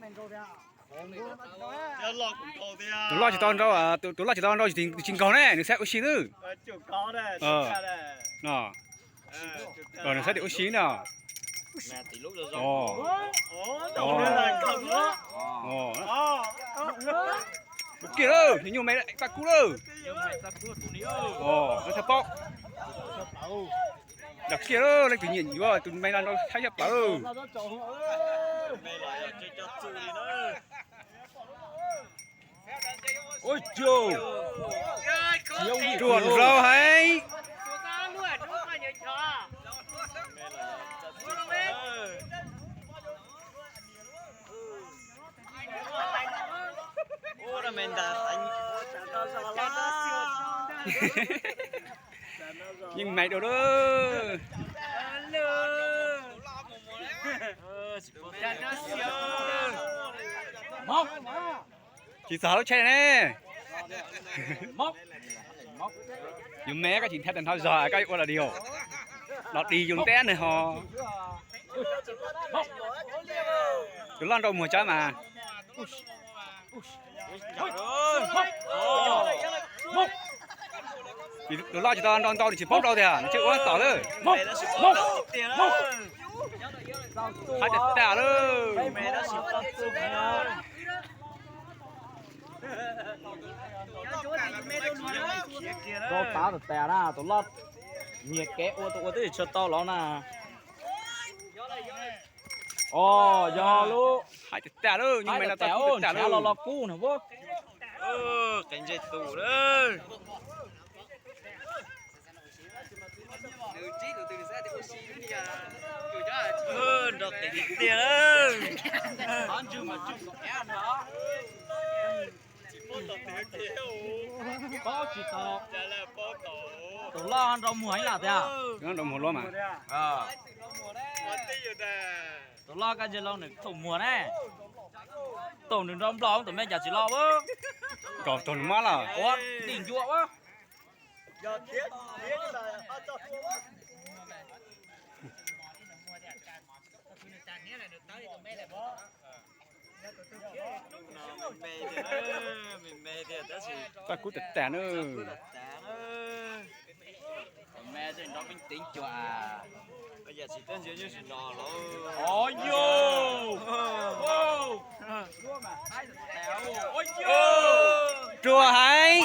Tus loj tsis tau nrau, tus loj tsis tau nrau tsis nkaug ne, nws xav ua si xwb. Nws xav tias ua si no. Kiag lawm, nws nyuag me tag kub lawm. Tag paub. Nrau kiag lawm, leej twg nyiam yuav tus me no nrau thaib xyab plawv. Ruam nrau heev. Yeej me dua lawm. Tsis txog lub tsheb ne. Yus me koj tsis nrhiav tag nrho zog koj ua los dig, los dig yus nteb nws ho. Tus loj nrau muag tsawv mas. Tus loj tsis tau nrau ntau nws tsis paub nrau tiag, nws tseem ua tom lawm. Hais tiag tiag lawm. Rau tav tas tas na, tus loj nyiag kev ua tus ua twb tsis tshua tau los na. Os, yog lub hais tiag tiag lawm, nyuag me no tau tas tas lawm, los los kub no. Qee ntsej tus lawm. Nrau tes tiag tiag lawm. Paub tsis tau. Tus loj nrau muag ib yam tiag. Nrau muag luaj mas. Tus loj koj ntsia lauj, nws thaum muag ne. Thaum nws nrau nplog tus me cas tsis loj. Nkaus thaum nws mob lawm. Ua dim ncua ua. Tag kub tas tas na. Ruam heev.